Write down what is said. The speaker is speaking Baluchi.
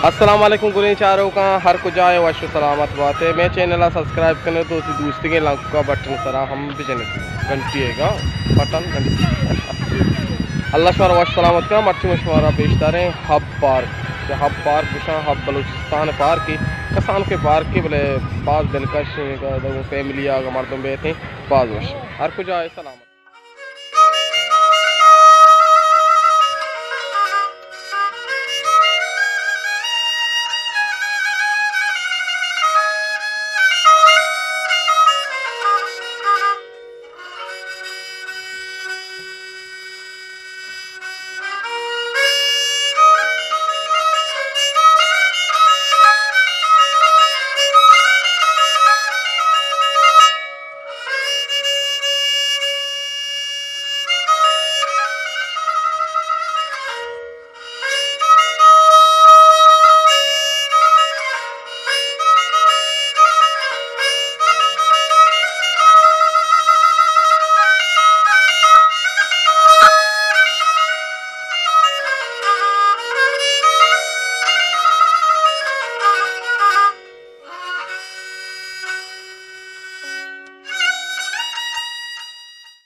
السلام علیکم گلیں چاروکاں، ہر کجا ئے وش و سلامت بات ئے۔ مئے چینل ءَ سبسکرائب کن ات، وتی دوستیگیں لنکک ءَ بٹن ءِ سرا ہم بجن ات، گھنٹی ئیگ ءَ بٹن گھنٹی۔ اللہ شمارا وش سلامت کن۔ مرچی ما شمارا پیش داریں ہب پارک، کہ ہب پارک گشاں، ہب بلوچستان پارکے، کسانکیں پارکے، بلے باز دلکش ایں، اگاں فیملی ءَ اگاں مردم بیت ایں، باز وش۔ ہر کجا ئے سلامت۔